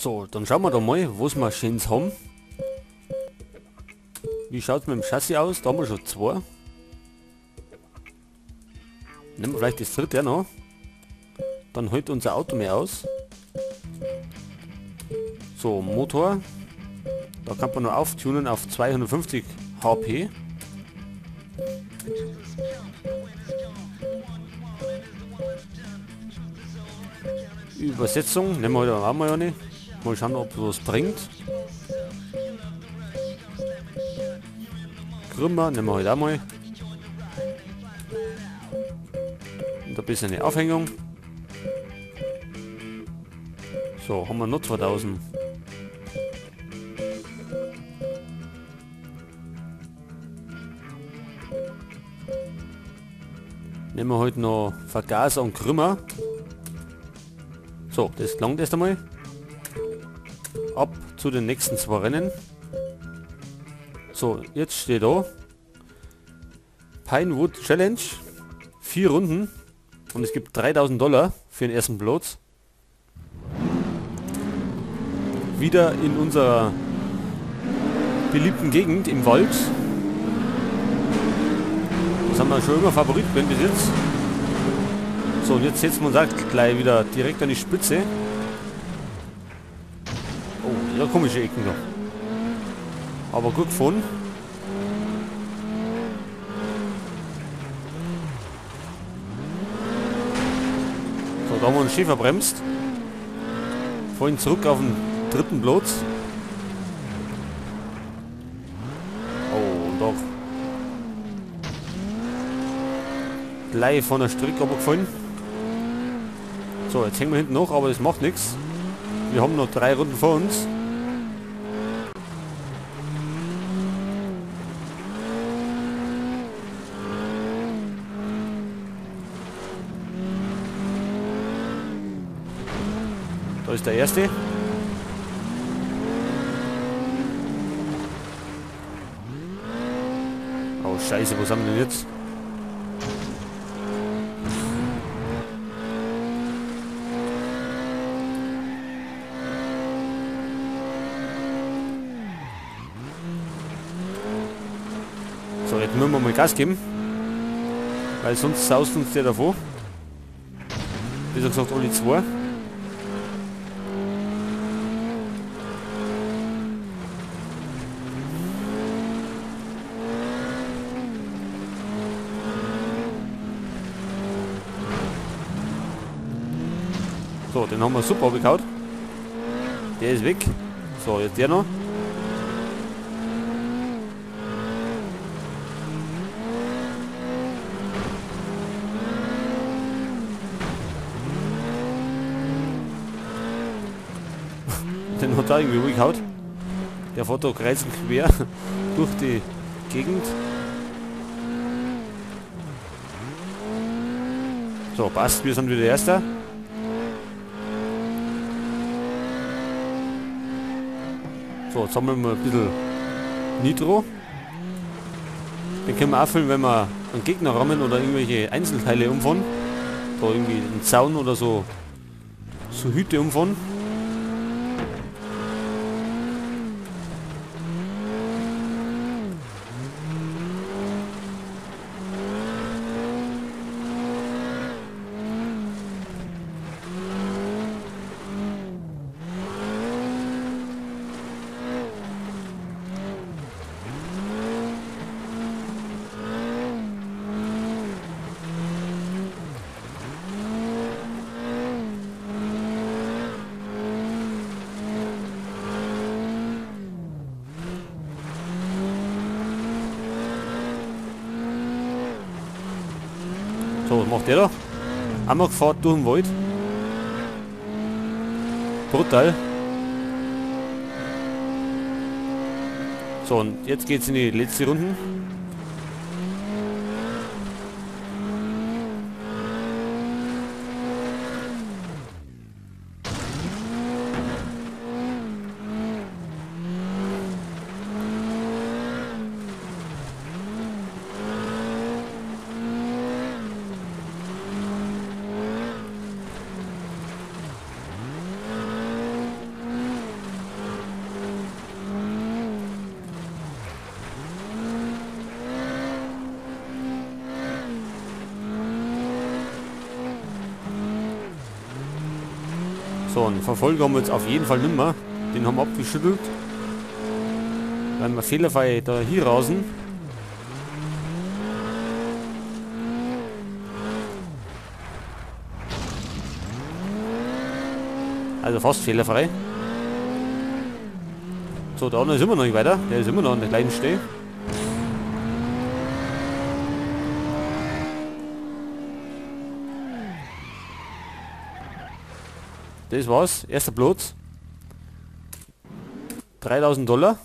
So, dann schauen wir da mal, was wir Schönes haben. Wie schaut's mit dem Chassis aus? Da haben wir schon zwei. Nehmen wir vielleicht das dritte auch noch. Dann hält unser Auto mehr aus. So, Motor. Da kann man nur auftunen auf 250 HP. Übersetzung nehmen wir heute auch mal eine. Mal schauen, ob was bringt. Krümmer nehmen wir heute auch mal. Und ein bisschen eine Aufhängung. So, haben wir noch 2000. Nehmen wir heute noch Vergaser und Krümmer. So, das langt erst einmal. Ab zu den nächsten zwei Rennen. So, jetzt steht da Pinewood Challenge. 4 Runden. Und es gibt 3000 $ für den ersten Platz. Wieder in unserer beliebten Gegend im Wald. Das haben wir schon immer Favorit bin bis jetzt. So, und jetzt setzen wir uns auch gleich wieder direkt an die Spitze. Oh, ja, komische Ecken noch. Aber gut gefunden. So, da haben wir uns schön verbremst. Vorhin zurück auf den dritten Platz. Oh, und auch gleich von der Strecke runtergefallen. So, jetzt hängen wir hinten noch, aber das macht nichts. Wir haben noch 3 Runden vor uns. Da ist der erste. Oh Scheiße, was haben wir denn jetzt? So, jetzt müssen wir mal Gas geben, weil sonst saust uns der davor. Wie gesagt, alle zwei. So, den haben wir super abgehauen. Der ist weg. So, jetzt der noch. Den hat da irgendwie gehauen. Der fährt da kreuz und quer durch die Gegend. So, passt, wir sind wieder Erster. So, jetzt sammeln wir ein bisschen Nitro. Den können wir auffüllen, wenn wir einen Gegner rammen oder irgendwelche Einzelteile umfahren. Da irgendwie einen Zaun oder so, so Hüte umfahren. So, was macht der da? Einmal gefahren durch den Wald. Brutal. So, und jetzt geht's in die letzte Runde. So, einen Verfolger haben wir jetzt auf jeden Fall nicht mehr. Den haben wir abgeschüttelt. Weil wir fehlerfrei da hier rasen. Also fast fehlerfrei. So, der andere ist immer noch nicht weiter. Der ist immer noch an der kleinen Stelle. Das war's. Erster Platz. 3000 Dollar.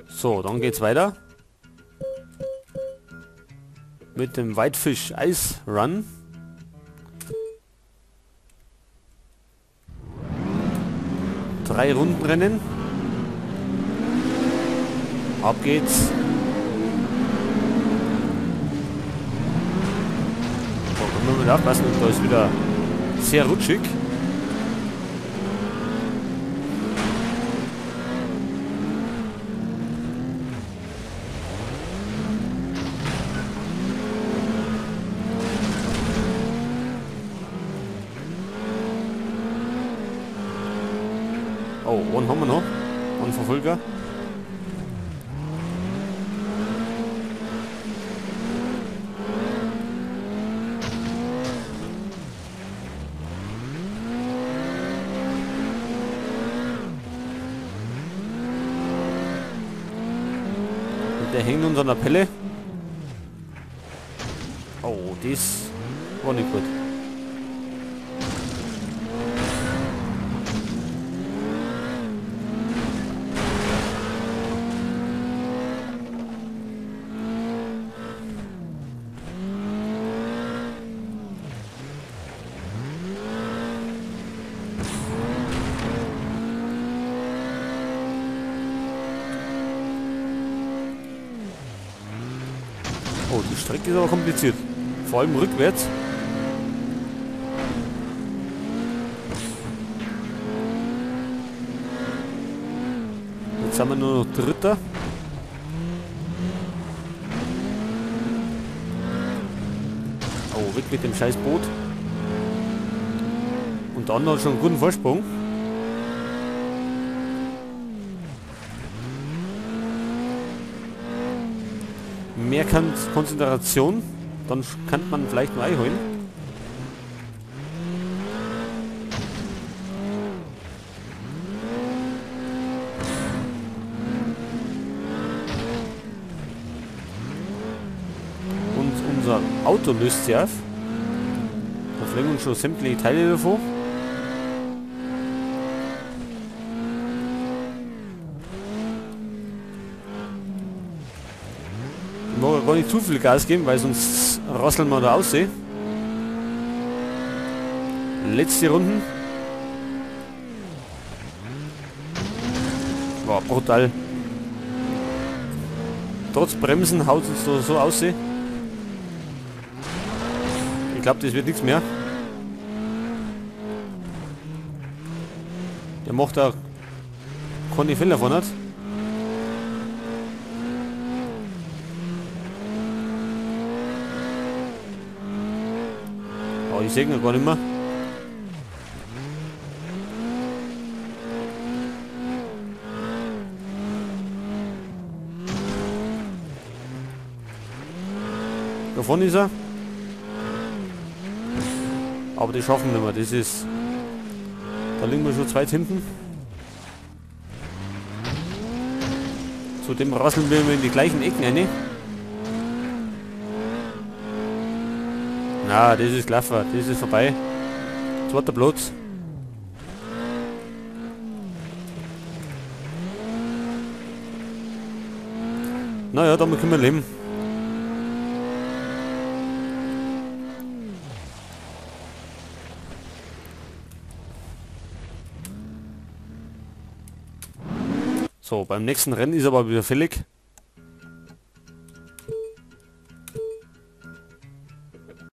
So, dann geht's weiter. Mit dem Whitefish Ice Run. 3 Runden Rennen. Ab geht's. So, da müssen wir wieder aufpassen, da ist wieder sehr rutschig. Oh, einen haben wir noch. Einen Verfolger. Und der hängt uns an der Pelle. Oh, das war nicht gut. Oh, die Strecke ist aber kompliziert. Vor allem rückwärts. Jetzt haben wir nur noch Dritter. Oh, weg mit dem scheiß Boot. Und der andere hat schon einen guten Vorsprung. Mehr Konzentration, dann kann man vielleicht noch einholen. Und unser Auto löst sich auf. Da fliegen uns schon sämtliche Teile davor. Ich mag gar nicht zu viel Gas geben, weil sonst rasseln wir da aussehen. Letzte Runden. War brutal. Trotz Bremsen haut uns da so aussehen. Ich glaube, das wird nichts mehr. Der macht da keine Fehler von hat. Oh, ich sehe ihn gar nicht mehr. Da vorne ist er. Aber die schaffen wir nicht mehr. Das ist... Da liegen wir schon zu weit hinten. Zudem rasseln wir immer in die gleichen Ecken rein. Na, das ist gelaufen, das ist vorbei. Zweiter Platz. Naja, damit können wir leben. So, beim nächsten Rennen ist aber wieder fällig.